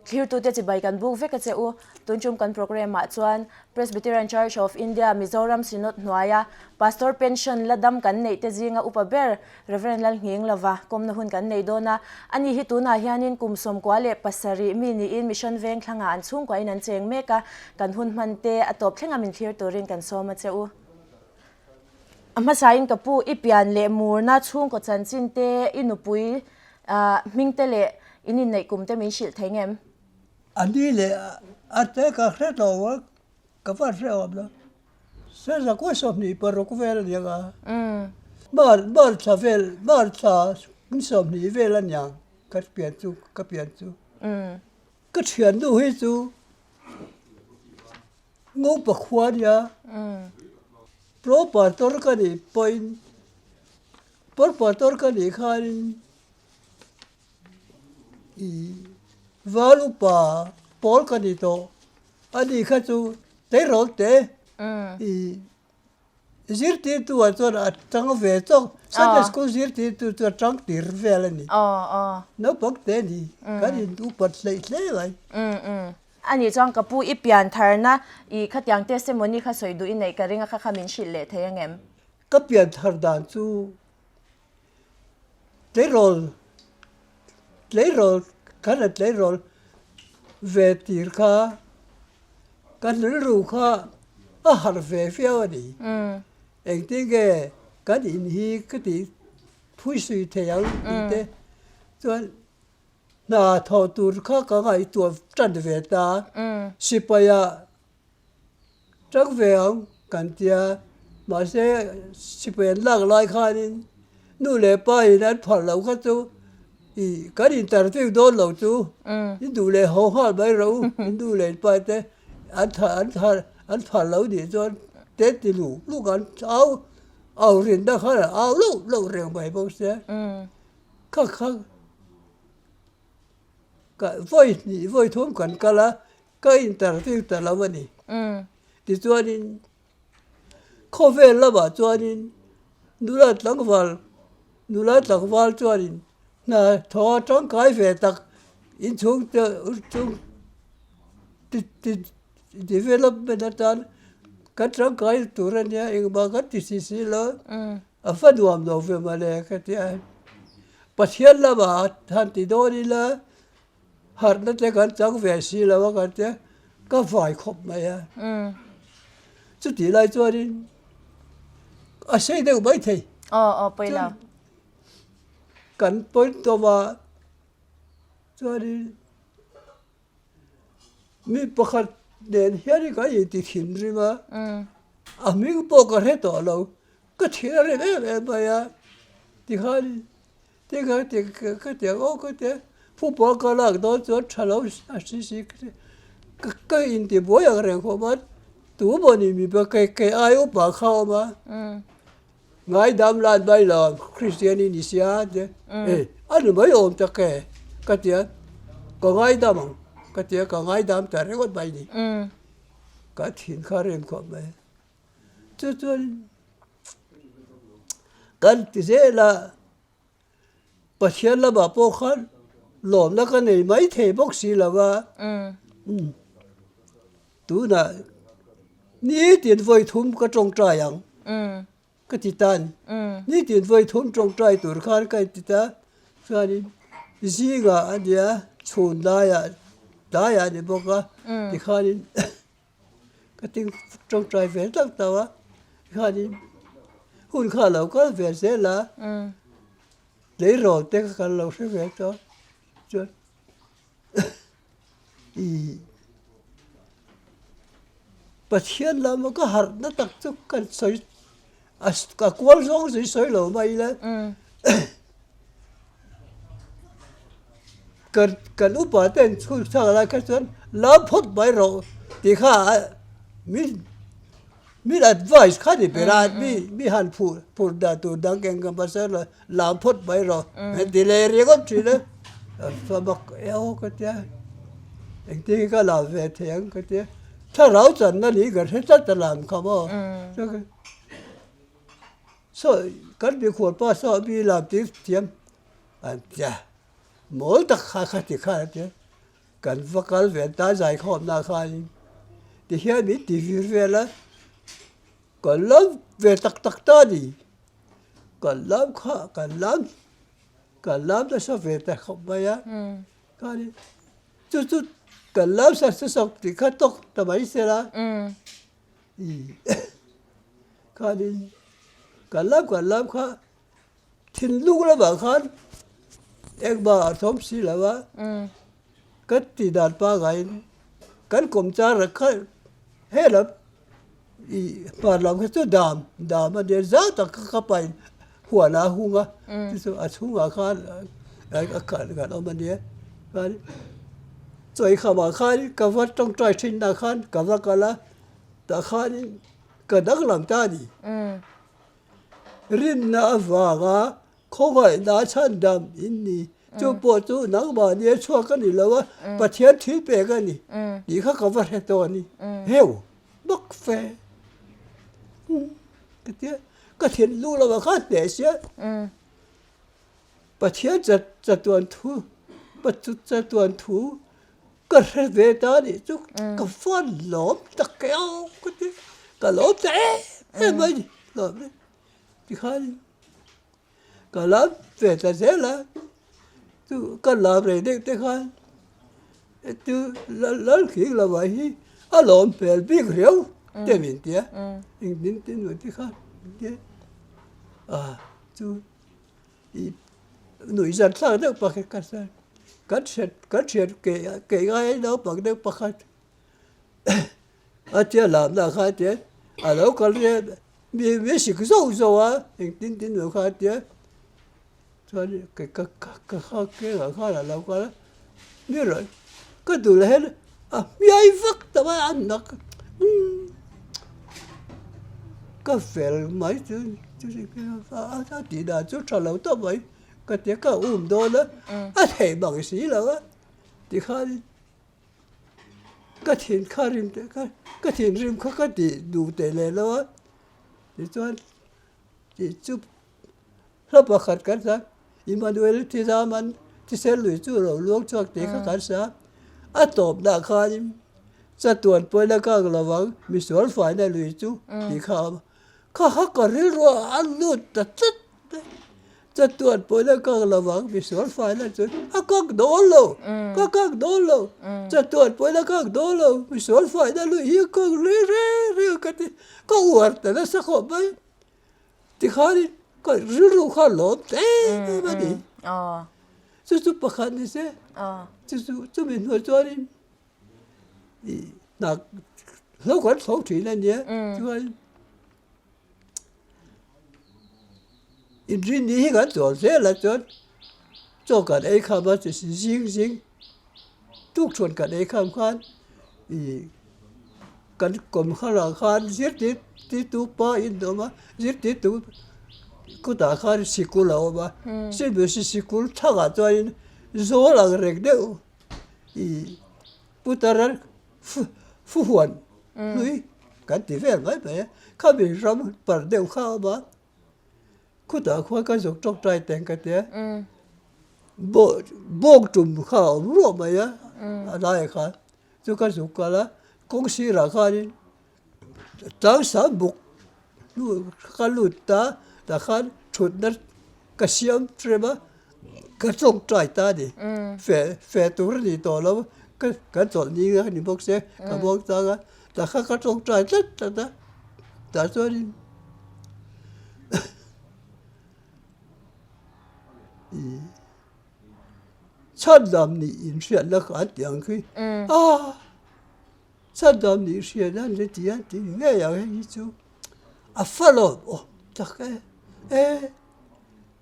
Thlirtute chibai kan buk vek a che u. Tun tum kan programme ah chuan Presbyterian Church of India Mizoram Synod hnuaia Pastor pension la dam kan neih te zinga upa ber Rev. Lalnghing lova kawmna hun kan nei dawn a. Ani hi tunah hianin kum 97 mi niin Mission Vengthlangah an chhungkuahin an cheng mek a, kan hun hman te a tawp thlenga min thlir turin kan sawm a che u. A hmasain ka pu i pian leh murna chhungkaw chanchin te, i nupui hming te leh in inneih kum te min hrilh thei ngem? A ni leh a te ka hre lo a, ka va hre awm lo. Sazakua 26 vel a niang a, mar mar thla vel mar thla 20 vel a niang ka pian chu ka pian chu. Ka thiannu hi chu Ngopa khua nia proper tor ka nih pawhin proper tor ka nih khanin ih val upa pawl ka ni tawh ani kha chu tleirawl te ih Zirtirtu ah chuan a tang ve chawk, Sunday school zirtirtu chu a tang tir vel a ni. Naupang te a ni, kan in upat hleih hle mai. A nih chuan ka pu i pian tharna i khatiang testimony kha sawi duh i neih ka ring a kha kha min hrilh leh thei angem? Ka pian thar dan chu tleirawl, tleirawl, kan han tleirawl ve tir kha Kan rilru kha a harh ve viau a ni. Engtin nge kan in hi ka tih phui sui thei ang tih te chuan hna thawh tur kha ka ngaihtuah tan ve ta. Sipaia tang ve ang kan tia mahse sipai an lak lai khanin nu leh pa in an phalh loh kha chu Ih, kan interview dawn lo chu in duh leh haw nghal mai rawh u, in duh leh in pa te an tha an tha an phal lo nih chuan te ti luh luh an au au rinna khan an au loh loh reng mai bawk sia. Kha kha ka vawi hnih vawi thum kan kal a, ka interview ta lo a ni. Tichuanin Khawvel lamah chuanin nula tlangval nula tlangval chuanin hna thaw a tangkai ve tak inchhung te chung ti ti development atan kan tangkai tur a nia engmah kan ti si si lo a va nuam lo ve mawle ka ti a Pathian lamah han ti dawn ila Harhna te kan chang ve si lo a kan tia ka vai khawp mai a. Chutih lai chuanin a sei deuh mai thei. Aw aw pawi lo. Kan point tawp a chuanin mi pakhat nen hian kan inti thinrim a, a hming pawh ka hre tawh lo, ka thin a rem em em mai a tikhan Ti ka ti ka ti ang aw ka ti a, football ka lak dawn chuan tha lo a si si ka ti a, ka inti buai ang reng khawp a, tu maw ni mipa kei kei ai upa kha a awm a, ngaidam lan mai lo Kristian i ni sia a ti a, e a ni mai awm tak e ka ti a, ka ngaidam ang ka ti a, ka ngaidam ta ringawt mai ni, ka thin kha rem khawp mai. Chu chuan kan ti zel a, Pathian lamah pawh khan lawmna ka nei mai thei bawk si lo a, tunah nitin vawi thum ka tawngtai ang ka ti ta a ni. Nitin vawi thum tawngtai tur khan ka inti ta a, chuanin zingah a nia chhun laiah tlaiah a ni bawk a, tikhanin Ka ting tawngtai ve tak tak a, khanin hun kha lo kal ve zel a, tleirawl te kha kan lo hre ve tawh a, chuan ih Pathian lama ka harhna tak chu ka sawi a kual zawng chu i sawi lo mai ila kan kan upa ten chhun chhak lai kha chuan lam phawt mai rawh tih kha min min advice kha ni ber a mi mi han phur phur dan tur dang eng emaw pasal a lam phawt mai rawh han ti leh ringawt thin a samak eo ka tia engtin nge ka lam ve thei ang ka tia thlarau channa ni ka hre tlat a lam kha maw. Saw kan mikhual pa saw mi lam tir thiam an tia mawl tak kha kha ti khan a tia. Kan va kal ve ta zaikhawmna khanin tihian min ti vir vel a, kan lam ve tak tak ta a ni. Kan lam kha kan lam kan lam nasa ve ta khawp mai a, khanin chu chu kan lam sa sa sak tih kha tawk ta mai sela ih khanin kan lam kan lam kha Thinlung lamah khan engmah a thawm si lo a, kan tih dan pangaiin kan kawmchar ah kha helam ih hmar lam kha chu dam dam a nia zau tak kha ka pain huan ah a hung a chu chu a chhungah khan a kan awm a nia chuan chawihkhamah khan ka va tawngtai thinna khan ka va kal a tah khanin ka danglam ta a ni. Rinna avanga khawngaihna chhandam in ni. Chu pawh chu nangmah nia chhuak a ni lo a, Pathian thil pek a ni tih kha ka va hre tawh a ni. Heu bawk fe ka tia, ka thinlung lamah khan hneh sia. Pathian chatuan thu, chatuan thu ka hre ve ta a nih chu ka fan lawm tak keu ka ti, ka lawm ta em em mai ni lawm e tikhan ka lam ve ta zel a chu ka lam rei deuh te khan chu Lalkhing lamah hi a lawm hmel bik riau te min ti a engtin tin maw tikhan a chu. I nuih zan thlak deuh pakhat ka hre kan hriat kan hriat kei kei ngai naupang deuh pakhat a tia lamna kha tia a lo kal riat mi mi sik zawk zawk a engtin tin lo kha tia chuan ka ka ka kha kengah khan a lo kal a mi rawn ka duh leh hian a hmiai vak ta mai a nak ka fel mai chu a tih dan chu tha lo tawp mai ka tia ka um dawn a a theih bang si lo a tikhan ka thin kha rim te kha ka thinrim kha ka tih duh teh leh lo a tichuan tih chu Hla pakhat kan sa, Immanuel Thizaman thisen lui chu lo luang chhuak tih kha kan sa. A tawpnah khanin chatuan pawina kak lovang misual faina lui chu tih kha a awm a. Kha kha ka rilru a lut ta tlat mai. Chatuan pawina kak lovang misual faina chu a kak dawn lo, ka kak dawn lo. Chatuan pawina kak dawn lo misual faina lui hi a kak reng reng ka ti. Ka uar ta nasa khawp mai. Tikhanin ka rilru kha lawm em em a ni. Chu chu pakhat ni se, chu chu chumi hnuai chuanin ih hna hlo kan thlawk thin a nia chuan inrinni hi kan chawl zel a chuan chaw kan ei kham a zing zing tuk chhuan kan ei kham khan ih Kan kawm kharah khan zirtirtu pa in awm a, zirtirtu kutah khan sikul a awm a, CBC sikul thangah chuanin zawl ang reng deuh ih putara fuhuan hlui kan ti vel mai mai a, khami ram par deuh kha a awm a. Khutah khuan ka zuk tawngtai teng ka tia bawk tum kha a awm ruah mai a a laiah khan chu ka zuk kal a kawng sirah khanin tlang sang buk ka lut ta tah khan thutna ka siam rem a ka tawngtai ta a ni feh feh tur a ni tawh lo ka kan chawlh ning a ni bawk se ka buang chang a tah khan ka tawngtai tlat tlat a tah chuanin. Chhandam nih inhriatna kha an tih ang khi a chhandam nih hriatna an ti a tih ngei ang hei hi chu a fa lo aw tak e e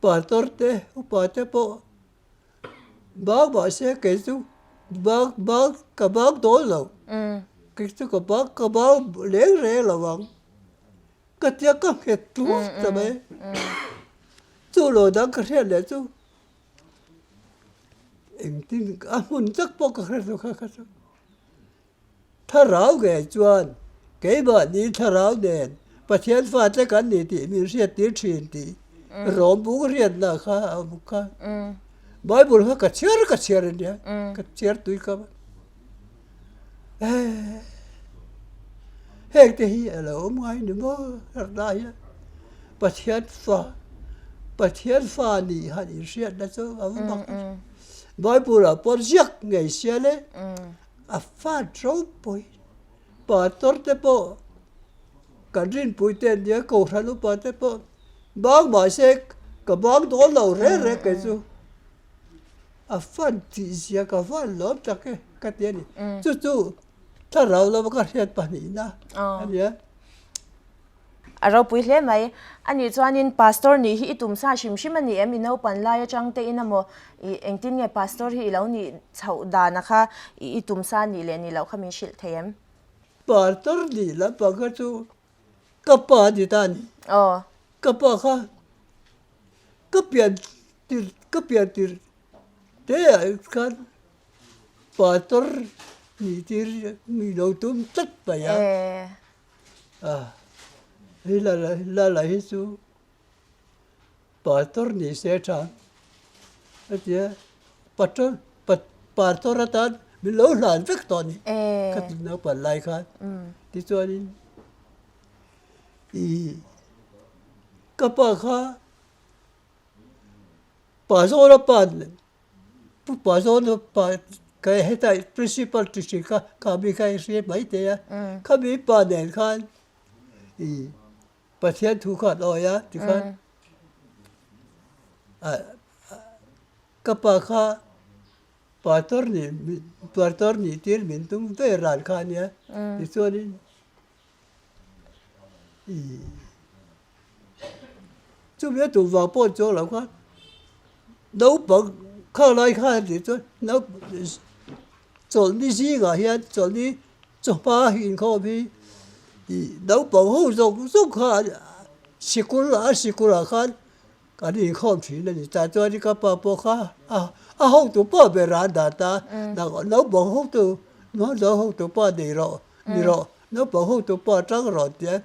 pastor te upa te pawh bang mahse kei chu bang bang ka bang dawn lo kei chu ka bang ka bang reng reng lo ang. Ka tia ka nghet tluak ta mai. Chu lo dang ka hriat leh chu engtin a hmun tak pawh ka hre lo kha kha chu. Thlarau ngei chuan keimahni thlarau nen Pathian fate kan ni tih min hriattir thin tih rawm bung hriatna kha a awm kha. Bible kha ka chhiar ka chhiar a nia, ka chhiar tui ka. Heng te hi a lo awm ngai ni maw harhna hian Pathian fa Pathian fa nih han inhriatna chu a va mak a Bible ah pawh ziak ngei sial e a fa ropui pastor te pawh kan rinpui te an nia kohhran upa te pawh bang mahse ka bang dawn lo reng reng kei chu. A fan tih zia ka van lawm tak e ka ti a ni. Chu chu thlarau lama ka hriat pahnihna a nia. A ropui hle mai. A nih chuanin Pastor nih hi i tum sa hrim hrim a ni em? I naupan lai atang te in emaw i engtin nge Pastor hi i lo nih chhoh dana kha i tum sa nih leh nih loh kha min hrilh thei em? Pastor nih lampang kha chu Ka pa a ti ta a ni. Ka pa kha ka pian tir ka pian tir te ah khan pastor nih tir mi lo tum tlat mai a. Hei la la la hi chu Pastor ni se tha a ti a, Pastor pastor atan min lo hlan vek tawh a ni ka ti naupang lai khan tichuanin ih ka pa kha pa zawna pa Pu pa zawna pa ka heta principal ti hri kha kha mi kha i hria mai thei a khami pa nen khan ih Pathian thu kha an awi a tikhan ka pa kha pastor nih pastor nih tir min tum ve ran kha a nia tichuanin ih chumi a tum vang pawh chuang lo kha naupang kha lai kha a tih chuan chawlhni zingah hian chawlhni Chawhma inkhawm hi ih naupang ho zawk zawk kha sikul a sikulah khan kan inkhawm thin a ni. Tah chuan ka pa pawh kha a hotu pawh ber a dah ta naupang hotu naupang hotu pawh nei rawh ni rawh naupang hotu pawh tang rawh tia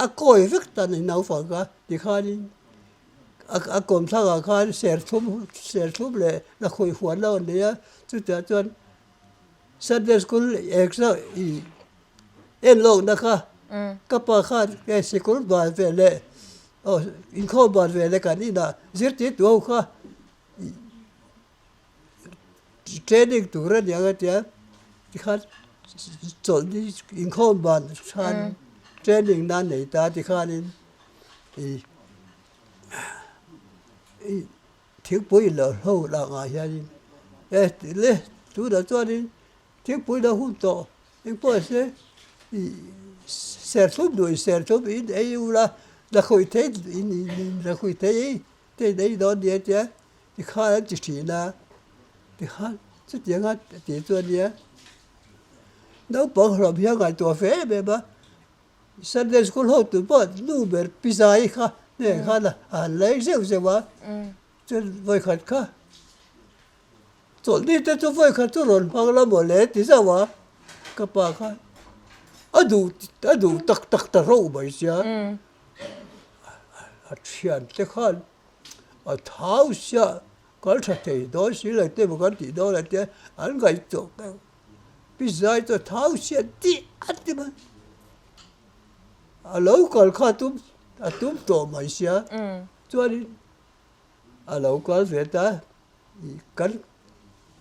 a kawi vek ta ni naupang kha tikhanin a kawmthlangah khan serthlum serthlum leh lakhuih huan lo a nei a chutiang chuan. Sunday school exam i en lawkna kha ka pa khan nge sikul ban ve leh aw inkhawm ban ve leh kan inah zirtirtu ho kha training tur a niang a tia tikhan chawlhni inkhawm ban khan training nan nei ta tikhanin i Thingpui lo hlo langah hianin e tih le tunah chuanin thingpui lo hun tawh engpawh se ih serthlum duh in serthlum in ei ula lakhuih thei in lakhuih thei ei te in ei dawn nia tia tikhan an ti thin a tikhan chutianga tih chu a nia naupang hlawm hian ngaihtuah ve em em a. Sunday school ho tur pawh nu ber pizza hi kha hnen khan a han lei zeuh zeuh a, chuan vawikhat kha chawlhni te chu vawikhat chu rawn hmang la maw le ti zauh a, ka pa khan a duh a duh tak tak ta reuh mai sia, a thian te khan a thau sia kal tha thei dawn si lo te maw kan tih dawn a tia an ngaihtuah deuh. Pizza hi chu a thau chhiat tih a ti mai. A lo kal kha tum a tum tawh mai sia. Chuanin a lo kal ve ta kan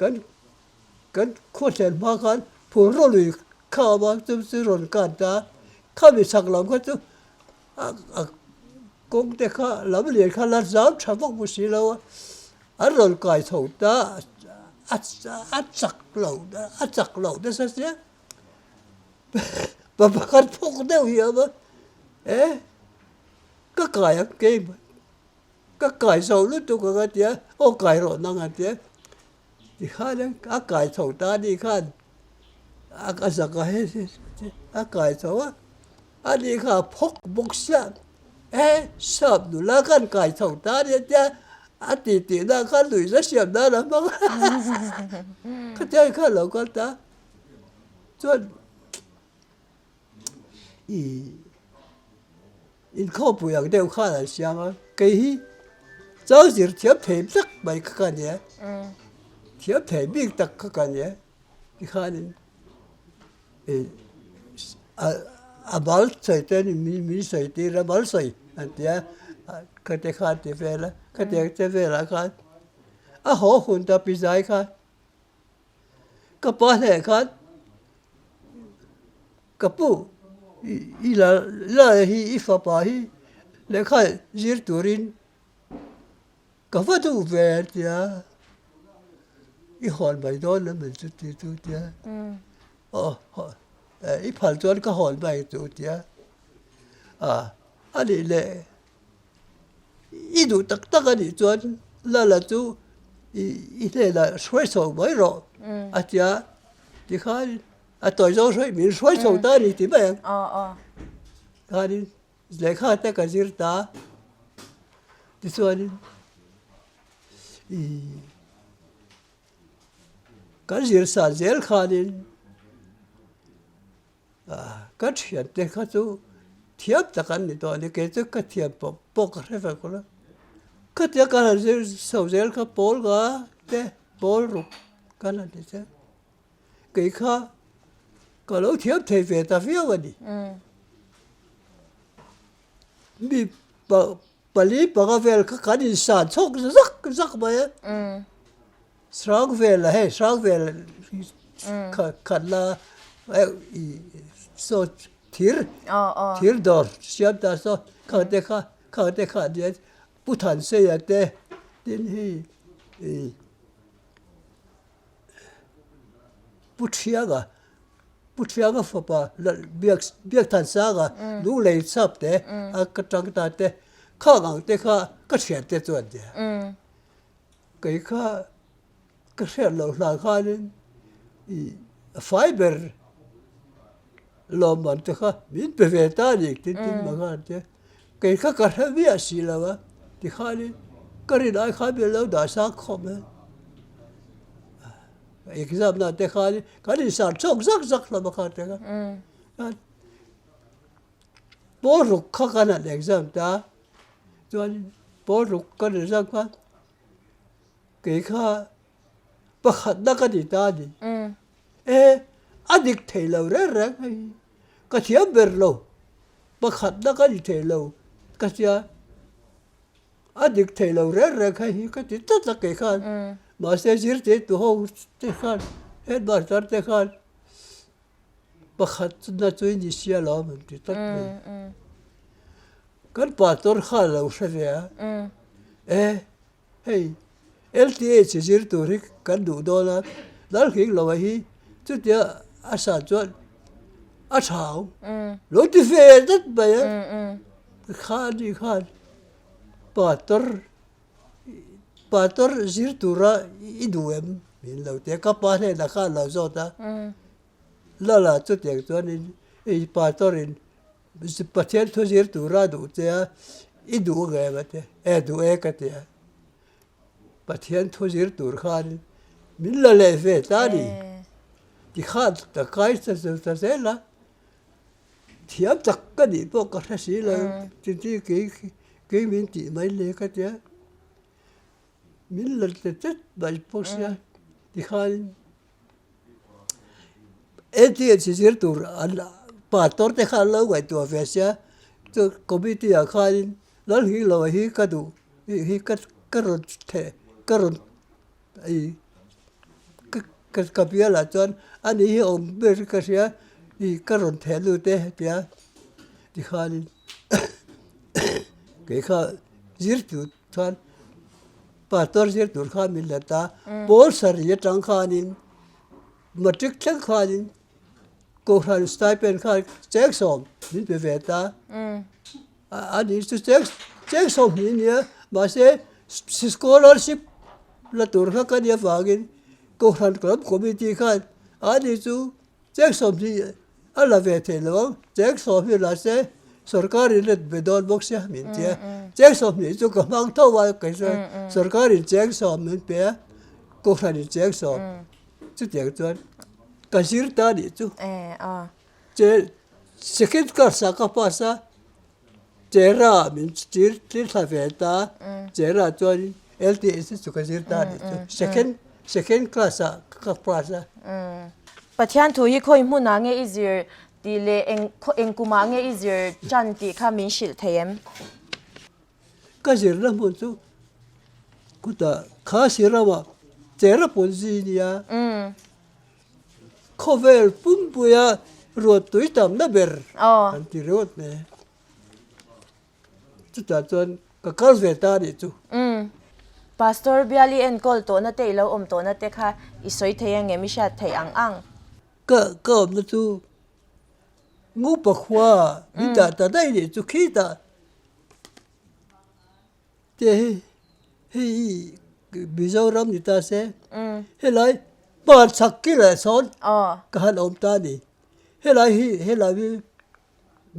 kan kan khuathlen hma khan phul rawlui kha a awm a chu chu rawn kan ta khami chhak lam kha chu a a kawng te kha lam lian kha la zam tha vak bawk si lo a. An rawn kai chho ta a a chak lo a chak lo nasa sia pa pakhat phawk deuh hi a awm a e ka kai ang keimah ka kai zo lutuk ang a tia aw kai rawh nang a tia tikhan a kai chho ta a nih khan a zak a he a kai chho a ani kha a phawk bawk sia e sap nula khan kai chho ta a nia tia A ti tih na kha lui la siam nan a hmang a, khatiang kha a lo kal ta. Chuan i inkhawmpui ang deuh khan an siam a, kei hi chau zir thiam thei tak mai kha ka nia, thiam thei bik tak kha ka nia tikhanin. A bal sawi te ni min sawi tir a bal sawi an ti a khate khan ti vel a khatiang che velah khan a haw hun ta pi zai khan ka pa hneh khan ka pu i la la hi i fapa hi lehkha zir turin Ka va duh ve a tia, i hawn mai dawn em chu ti chu tia, aw i phal chuan ka hawn mai chu tia, a a nih leh i duh tak tak a nih chuan Lala chu i hnenah hruai chho mai rawh a tia, tikhan a tawi zawng hruai min hruai chho ta a ni ti mai ang, khanin Lehkha te ka zir ta tichuanin ih kan zir san zel khanin ah ka thian te kha chu thiam tak an ni tawh a ni kei chu ka thiam pawh pawh ka hre vek lo khatia ka han zir chho zel kha pawl nga te pawl ruk kan han ti che. Kei kha ka lo thiam thei ve ta viau a ni. Mi pali panga vel kha kan insan chhawk zak zak mai a. Hrang vel a hei hrang vel khat la saw thir thir dawr siam ta saw khang te kha khang te kha nia Pu Thanseia te tin hei Pu Thianga, Pu Thianga fapa Biak Biakthansanga lunglei chhap te a ka tang ta te khang ang te kha ka thian te chuan nia. Kei kha ka hriat loh hlan khanin ih a fai ber lawmman te kha min pe ve ta a ni tin tin mah khan te kei kha ka hre miah si lo a tikhanin ka rin ai khan min lo dah sang khawp mai a exam na te khan kan insar chawk zak zak hlawm a khan te kha pawl ruk kha kan han exam ta chuan pawl ruk kan exam khan kei kha Pakhatna ka ti ta a ni. E, a dik thei lo reng reng hei hi. Ka thiam ber lo. Pakhatna ka ni thei lo ka tia. A dik thei lo reng reng hei hi ka ti tlat a kei khan. Mahse zirtirtu ho te khan headmaster te khan pakhatna chu i ni sia lo an ti tlat mai. Kan pastor khan a lo hre ve a. E. Hei LTH zir tur hi kan duh dawn a, Lalhing lo hi chutia a san chuan a thau lo ti ve dat mai a, kha a nih khan pastor pastor zir tura i duh em min lo ti a, ka pa hnenah khan a lo zawt a, Lala chutiang chuanin i pastor in Pathian thu zir tura duh che a, i duh nge ma te? E duh e ka ti a. Pathian thu zir tur khan min la leh ve ta ni. Tikhan ka kai ta ta zel a, thiam tak ka nih pawh ka hre si lo, tinti kei kei min tih mai le ka ti a. Min la ta chet mai bawk sia, tikhan Entir chi zir tur an pastor te khan lo ngaihtuah ve sia chu committee ah khanin Lalhingloa hi ka duh tih hi ka ka rawn theh ka rawn ih ka ka bialah chuan ani hi awm ber ka hria ih ka rawn theh lut e tia tikhanin kei kha zir tur chuan. Pastor zir tur khan min let a, pawl sarih atang khanin matric thleng khanin Kohhran stipend khan cheng sawm min pe ve ta. A ni chu cheng cheng sawm hnih ania mahse scholarship la tur kha ka nih avangin Kohhran club committee khan a ni chu Cheng 20 a la ve thei lo ang, cheng 20 la se sorkar in let ve dawn bawk sia min ti a, cheng 20 chu ka hmang tho a kei chuan sorkar in cheng 10 min pe a, kohhran in cheng 10 chutiang chuan ka zir ta nih chu. Che second class ah ka pass a, Chera min tir tir thla ve ta, Chera chuan LTS chu ka zir ta nih chu second second class ah ka pass a. Pathian thu hi khawi hmunah nge i zir tih leh eng eng kumah nge i zir tan tih kha min hrilh thei em? Ka zirna hmun chu khutah Khasi ramah Cherrapunji nia khawvel pumpuia ruattui tamna ber an ti ringawt mai. Chutah chuan ka kal ve ta a nih chu. Pastor bial i enkawl tawhna te i lo awm tawhna te kha i sawi thei ang em i hriat theih ang ang? Ka ka awmna chu Ngupa khua min dah ta daih nih chu khitah te hei hei Mizoram ni ta se helai hmarchhak kilah sawn ka han awm ta a ni. Helai hi helai hi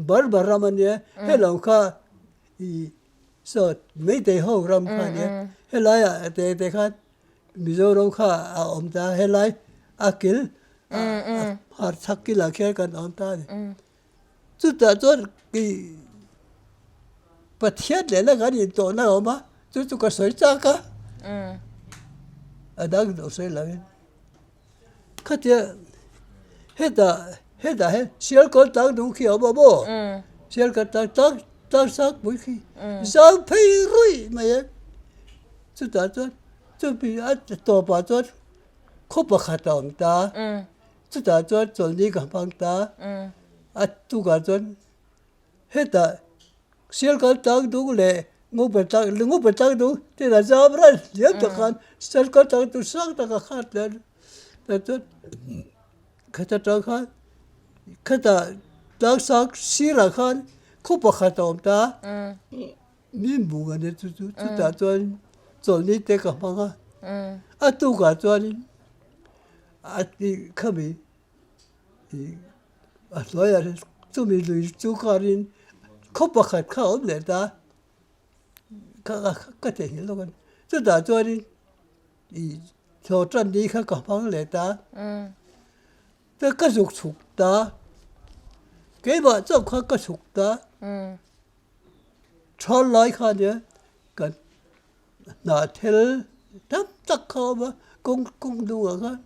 Barbar ram a nia, helo kha i saw Meitei ho ram kha a nia, helaiah te te khan Mizoram kha a awm ta a, helai a kil hmar chhak kilah khian kan awm ta a ni. Chutah chuan i Pathian lehna kan intawhna a awm a, chu chu ka sawi chak a, a dang lo sawi lovin. Khatia hetah hetah hian sialkawl tlang dung khi a awm a maw sialkawl tlang tlang tlang sang pui khi zau phei ruih mai a chutah chuan chumi a tawpah chuan khaw pakhat a awm ta chutah chuan chawlhni ka hmang ta a tukah chuan Hetah Sialkal tlang dung leh Ngupa tlang Ngupa tlang dung tin a zam ran hliam tak khan Sialkal tlang dung sang tak a khat leh a chuan khata tang khan khatah tlang sang sirah khan khaw pakhat a awm ta mi hmuh a nia chu chu chutah chuan chawlhni te ka hmang a a tukah chuanin a khami A hnuaiah hian chumi lui chu khanin khaw pakhat kha a awm leh ta ka ka theihnghilh lawk a ni chutah chuanin ih thlawh tan ni kha ka hmang leh ta chuan ka zuk chhuk ta keimah chauh kha ka chhuk ta tha lai kha nia kan hnah thel tam tak kha a awm a kawng kawng hnungah khan.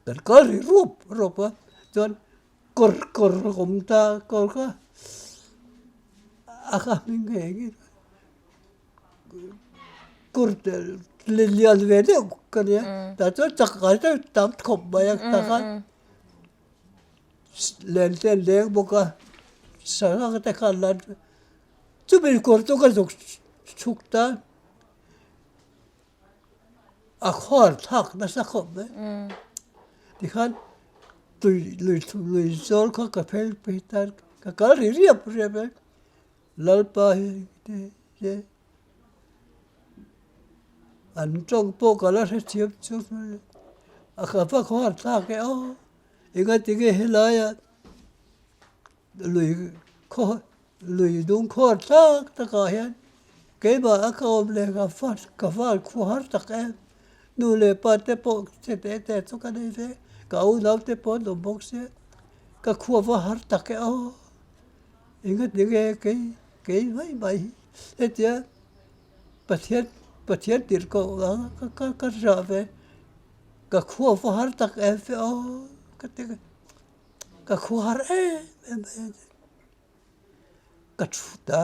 Kan kal rih rup rup a chuan kawr kawr a awm ta kawr kha a kha hming nge nge kawr lian ve deuh ka nia tah chuan chak ngai deuh tam khawp mai a tah khan len te an leng bawk a sangha te kha an la chumi kawr chu ka zuk chhuk ta. A khawl thlak nasa khawp mai. Tikhan tui lui lui zawl kha ka phel phei tan ka kal ri riap riap a, Lalpa hi te te an tawng pawh ka la hrethiam chu a ka va khawl thlak e aw engatinge helaia Lui khaw lui dung khaw thlak takah hian keimah a ka awm leh ka fa ka val khu har tak em nu leh pa te pawh che te te chu ka nei ve ka unau te pawh an awm bawk sia ka khua va har tak e aw engati nge kei kei mai mai hi hetia Pathian Pathian tirh koh ang ka ka ka zah ve ka khua va har tak em ve aw ka ti. Ka khuar em em mai a ni. Ka thut a,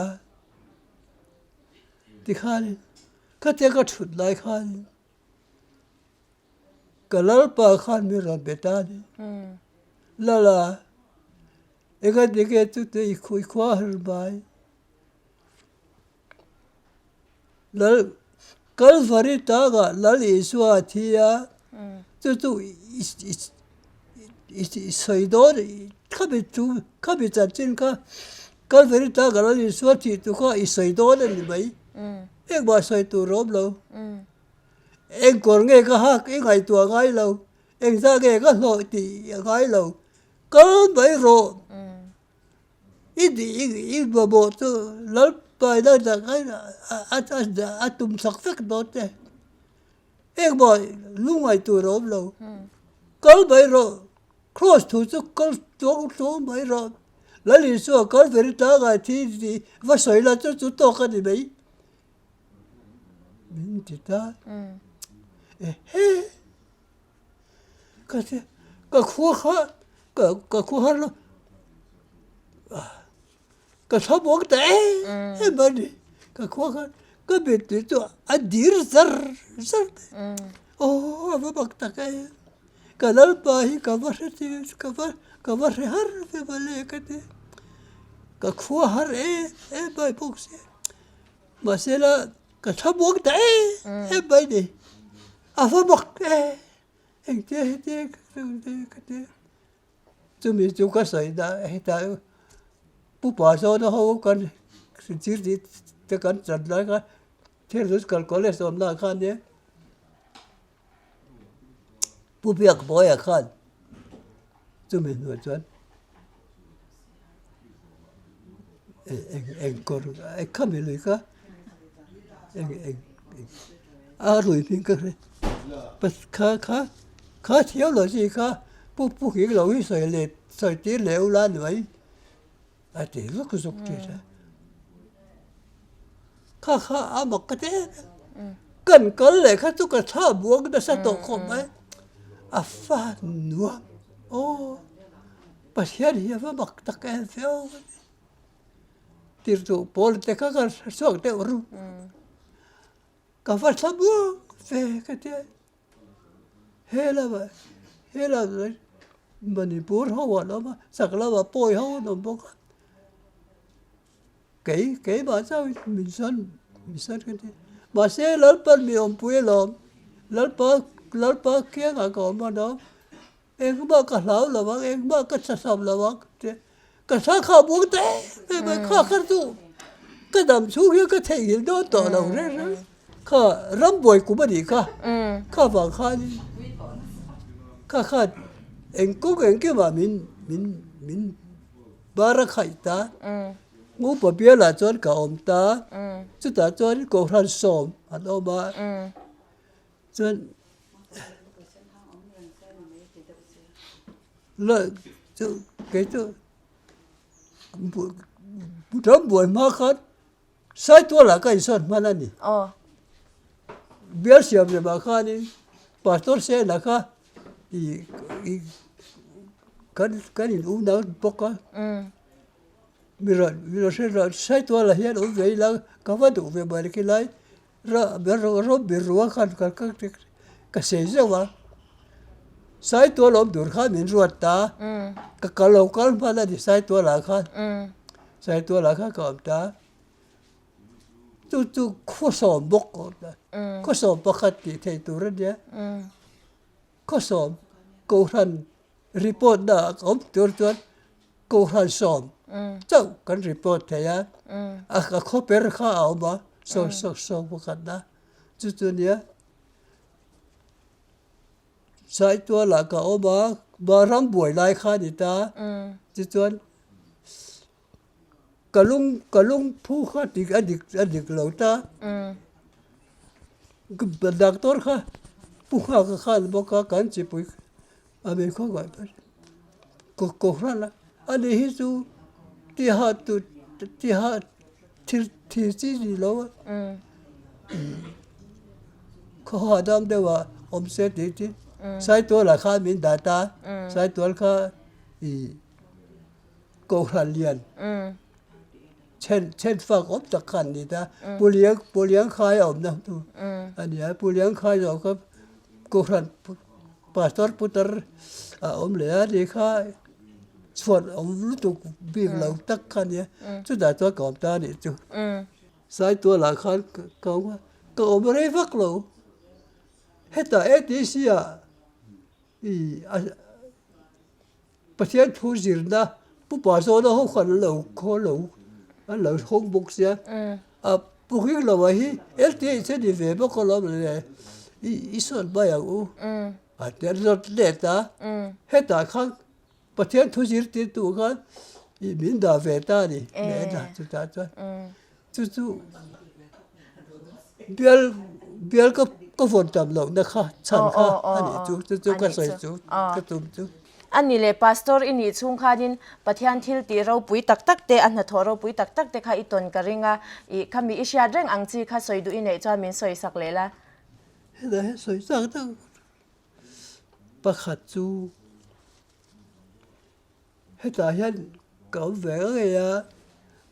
tikhanin khatia ka thut lai khanin ka lalpa khan min rawn be ta a ni. Lala, engati nge chute i khua har mai? Lal Kalvari tangah Lal Isua a thi a, chu chu i sawi dawn khami chu khami chanchin kha Kalvari tangah Lal Isua thih tur kha i sawi dawn a ni mai. Engmah sawi tur a awm lo. Eng kawr nge ka hak i ngaihtuah ngai lo, engzah nge ka hlawh tih a ngai lo. Kal mai rawh. I i mamawh chu Lalpa ina a tum chak vek dawn che. Engmah lungngaih tur a awm lo. Kal mai rawh, Kraws thu chu kal chuang chuang mai rawh. Lal Isua Kalvari tlangah thi tih va sawi la chu chu tawk a ni mai. Min ti ta. Ehe! Ka ti ka khua kha ka ka khua har lo ka thlamuang ta em em a ni ka khua kha ka mittui chu a dir zar zar mai aw a va mak tak em ka lalpa hi ka va hre tir ka va ka va hre har ve mawle ka ti ka khua har em em mai bawk si mahsela ka thlamuang ta em em mai ni a va mak em. Engtia heti ka ti chumi chu ka sawi dah hetah pupa zawna ho kan zir tih te kan chan lai kha theological college awm lah khan nia Pu Biakbawia khan chumi hnuah chuan eng eng kawr khami lui kha eng eng a rui hming ka hre kha kha kha theology kha pu pu hing lo hi sawi leh sawi tir leh ula ni mai a ti zuk zuk thin a kha kha a mak ka ti em em kan kal leh kha chu ka thla buang nasa tawh khawp mai a fa nuam aw. Pathian hi a va mak tak em viau a ni. Tirtu pawl te kha ka hre chhuak deuh ru. Ka va thla buak ve ka tia. He lamah he lamah Manipur ho an awm a, chak lamah Pawi ho an awm bawk a. Kei keimah chauhin min sawn min sawn ka ti. Mahse Lalpan mi awmpui alawm. Lalpa Lalpa kiangah ka awm alawm. Engmah ka hlau lo ang, engmah ka chasam lo ang tih ka thla kha buang ta em em mai kha kha chu ka dam chhung hian ka theihnghilh dawn tawh lo reng reng. Kha rambuai kum a nih kha, kha vang khanin kha khan eng kawng engkimah min min min bar a khaih ta. Ngupa bialah chuan ka awm ta, chutah chuan Kohhran sawm an awm a. Chuan la chu kei chu ram buai hma khan Saitualah ka insawn hman a ni. Bial siam lemah khanin Pastor Sena kha ih ih kan kan in unau bawk a. Mi rawn mi rawn hre rawn Saitualah hian awm ve ila ka va duh ve mai khi lai. Rawbirua khan ka ka sei zeuh a, Saitual awm tur khan min ruat ta, ka kal lo kal hman a ni Saitualah khan, Saitualah khan ka awm ta, chu chu khawsawm bawk ka awm ta, khawsawm pakhat tih theih tur a nia, khawsawm Kohhran report na ah ka awm tur chuan Kohhran sawm chauh kan report thei a, a khawper kha a awm a, saw saw saw pakhat na chu chu nia Saitualah ka awm a, Ram buai lai kha a ni ta, tichuan Ka lung ka lung phu kha dik a dik a dik lo ta. Doctor kha pu nghak a khan bawk a kan chipui a min khaw ngaih phei ko ko hran a ani hi chu tiha tu tiha thil thil chi ni lo a khaw hahdam deuh ah awm se tih chu Saitual ah khan min dah ta Saitual kha ih. Kohhran lian then then fak awm tak kha an ni ta. Pu Liang Pu Liang Khai a awmna tu a ni a. Pu Liang Khai zawh kha Kohhran Pastor Putar a awm leh a ni kha chhuat awm lutuk bik lo tak kha a nia. Chutah chuan ka awm ta a nih chu. Saitualah khan ka awm a, ka awm rei vak lo. Hetah ATC ah ih a. Pathian thu zirna pupa zawna ho khan an lo khaw lo an lo hawng bawk sia a pu hring lo ah hi LTA che ni ve bawk alawm le i i sawn mai ang u a ti an zawt let a hetah khan Pathian thu zirtir tu khan i min dah ve ta a ni leh chutah chuan chu chu bial bial ka ka vawn tam lohna kha chhan kha a nih chu chu chu ka sawi chu ka tum chu. A ni leh Pastor i nih chhung khanin Pathian thil tih ropui tak tak te a hnathawh ropui tak tak te kha i tawn ka ring a ih khami i hriat reng ang chi kha sawi duh i neih chuan min sawi sak leh la. Helai hi sawi chak tak. Pakhat chu hetah hian ka awm ve ngei a,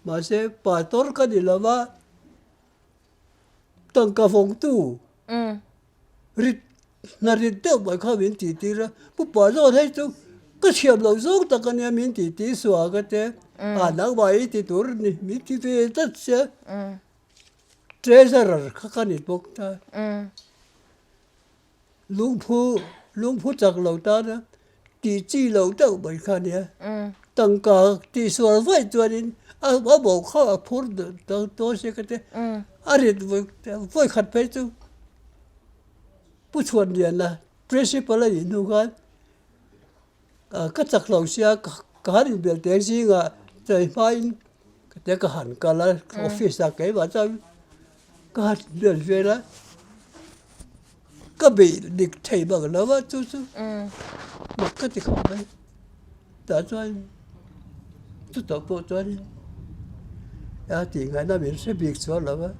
mahse pastor ka ni lo va, tangka vawngtu rit hna rit deuh mai kha min tih tir a, pu Pazawn hei chu ka thiam loh zawng tak a nia min tih tir suah ka te, ah nangmah i ti tur a ni min ti ve tlat sia. Treasurer kha ka ni bawk ta. Lungphu lungphu chak lo tana tih chi lo deuh mai kha nia. Tangka tihsual vaih chuanin a a bo kha a phur dawn sia ka tia. A rit vawi khat phei chu Pu Chhuanliana Principal a nih hnu khan Ka chak lo sia ka han inbel teh zingah chei hmain ka tia ka han kal a office ah keimah chuan ka han bel vel a ka beih dik thei bak lo va chu chu mak ka ti khawp mai tah chuan chutah pawh chuan a tih ngaihna min hre bik chuan lo va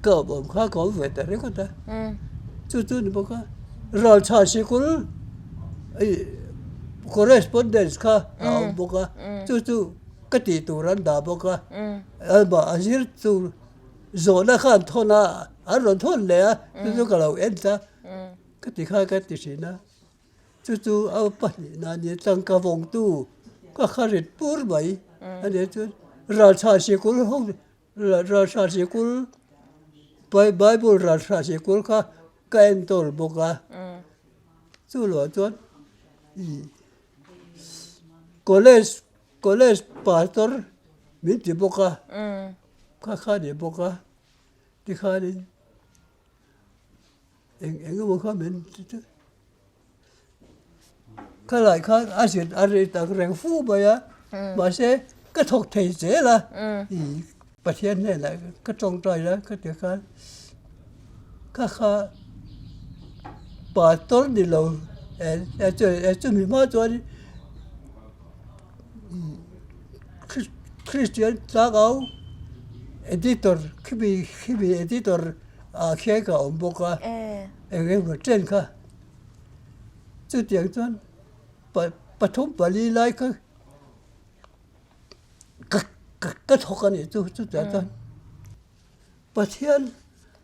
ka awm awm kha ka awm ve ta ringawt a chu chu ni bawk a ralchhan sikul ih correspondence kha a awm bawk a chu chu ka tih tur an dah bawk a amah a zir tur zawhna kha an thawn a an rawn thawn leh a chu chu ka lo en ta ka ti kha ka ti thin a. Chu chu a pahnihna a nia, tangka vawngtu ka kha rit pur mai a nia chuan ralchha sikul ho ralchha sikul bible ralchha sikul kha ka en tawl bawk a chu loh chuan ih college college pastor min ti bawk a kha kha a ni bawk a tikhanin. Eng eng emaw kha min ti chu ka lai khan a zir a rei tak reng fu mai a mahse ka thawk thei zel a ih Pathian hnenah ka tawngtai a ka ti khan ka kha pastor ni lo chumi hma chuan Christian tlangau editor khimi khimi editor. Ah khian ka awm bawk a, eng emaw chen kha chutiang chuan pathum pali lai kha ka ka thawk a nih chu chutiang chuan Pathian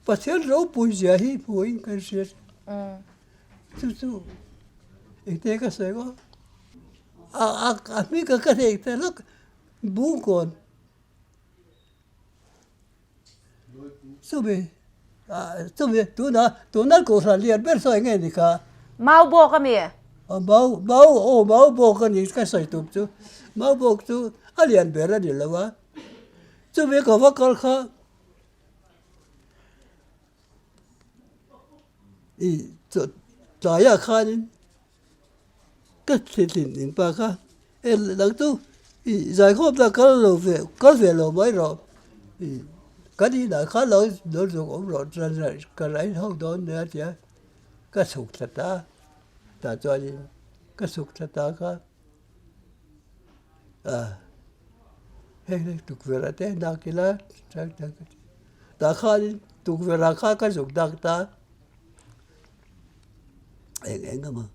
Pathian ropui zia hi hmuhin kan hria chu chu engte ka sawi maw a a hming ka ka theih ta hlawk Bungkawn. Chumi chumi tuna tuna kohhran lian ber sawi nge ni kha. Mau bawk a mi? Mau mau aw mau bawk a ni ka sawi tum chu mau bawk chu a lian ber a ni lo a chumi ka va kal kha ih tlaiah khanin. Ka thilhlin in pa kha e dang chu ih zaikhawm ta kal lo ve kal ve lo mai rawh ih kan inah khan lo lo zuk awm rawh chuan ka raih ho dawn nia tia ka chhuk thla ta tah chuanin ka chhuk thla ta kha a heng heng tukverh ah te dak ila tah khanin tukverh ah khan ka zuk dak ta. Eng eng emaw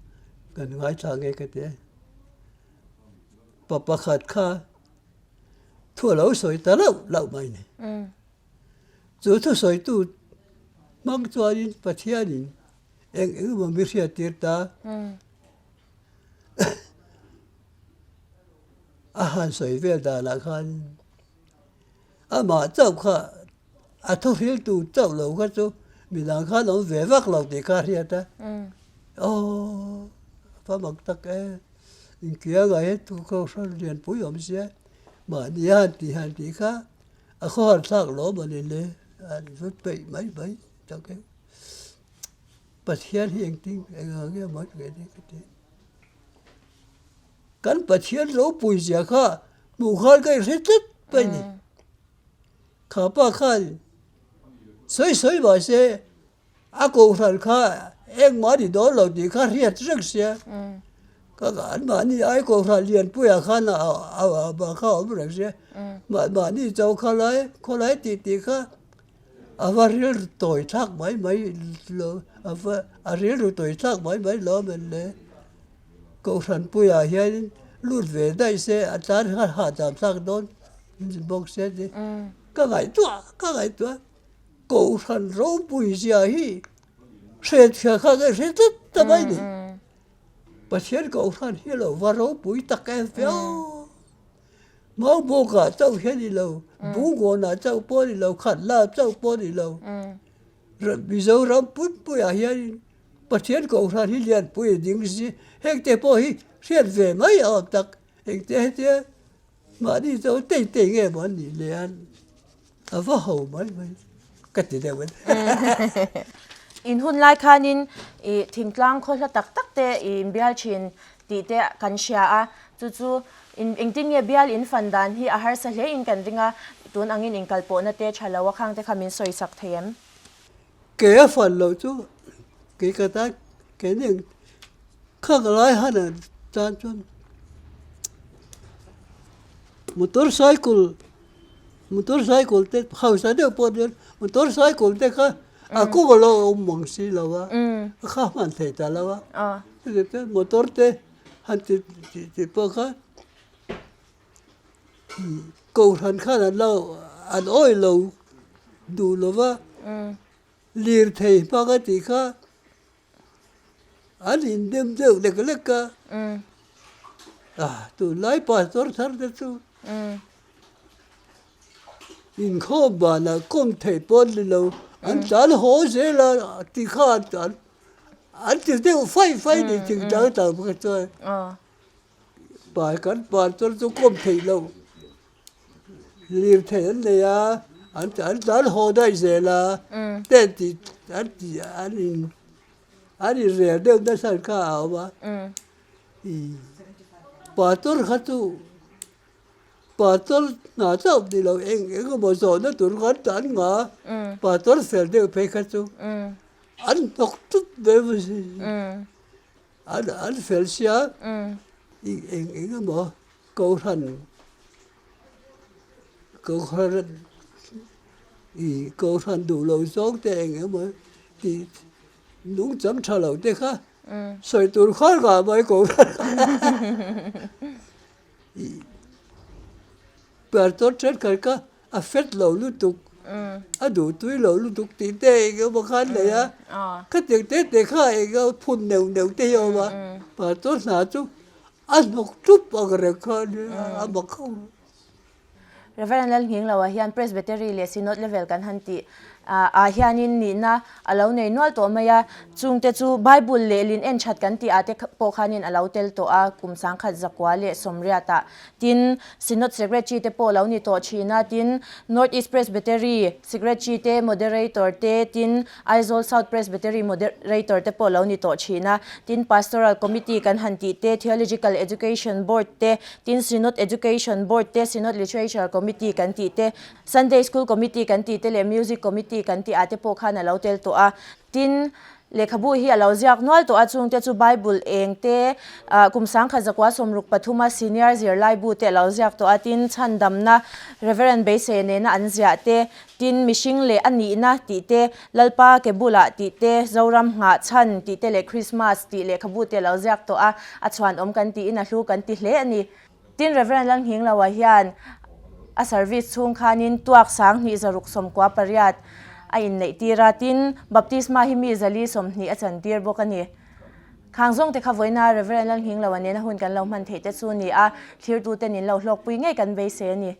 kan ngaithla nge ka ti a, pa pakhat kha thu a lo sawi ta lauh lauh mai a ni. Chu thusawitu hmang chuanin Pathianin eng eng emaw mi hriattir ta a han sawi vel danah khan Amah chauh kha a thuhriltu chauh lo kha chu midang khan awm ve vak lo tih kha a hriat a. Aw va mak tak e, inkianga hi thu kohhran lianpui awm sia, mahni a han tih han tih kha a khawhar thlak lawm a ni le, an zut peih mai mai tak e. Pathian hi engtin eng ang nge maw tih ka ti. Kan Pathian ropui zia kha hmuh khan ka inhre tlat mai a ni. Kha pa khan sawi sawi mah se a kohhran kha engmah a ni dawn lo tih kha hriat reng sia. Ka anmahni ai kohhran lianpuiah khan a kha a awm reng sia. Mahni cho kha lai khawlai tih tih kha. A va rilru tawi thlak mai mai lo a va a rilru tawi thlak mai mai lo a men le. Kohhran puiah hianin lut ve daih se a tan khan hahdam thlak dawn bawk se ti ka ngaihtuah ka ngaihtuah Kohhran ropui zia hi hrethiah kha ka hre tlat ta mai ni. Pathian Kohhran hi lo va ropui tak em viau. Maubawkah chauh hian ni lo, Bungawnah chauh pawh ni lo, Khatla chauh pawh ni lo, Mizoram pumpuiah hianin Pathian Kohhran hi lianpui a ding si. Hengte pawh hi hriat ve mai a awm tak. Engte hetia mahni chu tei tei nge maw an nih le a, a va ho mai mai ka ti deuh a ni. In hun lai khanin i thingtlang khaw hla tak tak te i inbial thin tih te kan hria a, chu chu engtin nge bial in fan dan hi a harsa hle in kan ring a, tun angin inkalpawhna te tha lo a khang te kha min sawi sak thei em? Ke a fan loh chu kei ka tan kei nen khak lai han a tan chuan motor cycle motor cycle te hausa deuh pawh nia motor cycle te kha a kawng a lo awm mang si lo a a kha hman thei ta lo a motor te han ti ti pawh kha Kohhran khan an lo an awih lo duh lo va, lirthei hmang a tih kha an indem deuh lek lek a, tunlai pastor thar te chu inkhawm banah kawm theih pawh an ni lo, an tlan haw zel a tih kha an ti deuh faih faih ni thingtlang tang kha chuan. Pai kan par chuan chu kawm theih loh lirthei an nei a, an an tlan haw daih zel a, ten tih an tih an in an in rel deuh nasa kha a awm a, ih pastor kha chu pastor hna chauh ni lo eng eng emaw zawhna tur kha an tan ngah a, pastor fel deuh phei kha chu an hnawk tup mai mai si. An fel sia eng eng emaw kohhran kohhran ih kohhran duh lo zawng te eng emaw tih nungchang tha lo te kha sawi tur khan ngah mai kohhran ih pastor thenkhat kha A fet lo lutuk, a duh tui lo lutuk tih te eng emaw khan nei a, khatiang te te kha eng emaw phun neuh neuh te hi a awm a, pastor hna chu a hnawk tup ang reng kha a nia, a mak khawp mai. Reverend Lalnghingloa hian Presbytery leh Synod level kan han tih ah hianin nihna a lo nei nual tawh mai a, chungte chu Bible lehlin en that kan tih ah te pawh khanin a lo tel tawh a, kum sangkhat zakua leh sawmriat ah Tin, Synod Secretary te pawh lo ni tawh thin a, tin, North East Presbytery Secretary te, Moderator te, tin, Aizawl South Presbytery Moderator te pawh lo ni tawh thin a, tin, Pastoral Committee kan han tih te, Theological Education Board te, tin, Synod Education Board te, Synod Literature Committee kan tih te, Sunday School Committee kan tih te leh Music Committee kan tih ah te pawh khan a lo tel tawh a, tin, Lehkhabu hi a lo ziak nual tawh a, chungte chu Bible eng te, kum sangkhat zakua sawmruk pathuma senior zirlaibu te a lo ziak tawh a, tin chhandamna Reverend Beisei nena an ziah te, tin mihring leh a nihna tih te, Lalpa ke bulah tih te, Zoram nghah chhan tih te leh Christmas tih lehkhabu te a lo ziak tawh a, a chhuanawm kan tiin a hlu kan ti hle a ni. Tin Reverend Lalnghingloa hian a service chhung khanin tuak sanghnih zaruk 98 a inneih tir a, tin baptisma hi mi zali 20 a chantir bawk a ni. Khang zawng te kha vawiina Reverend Lalnghingloa nena hun kan lo hman theih te chu ni a, thlirtute nin lo hlawkpui ngei kan beisei a ni.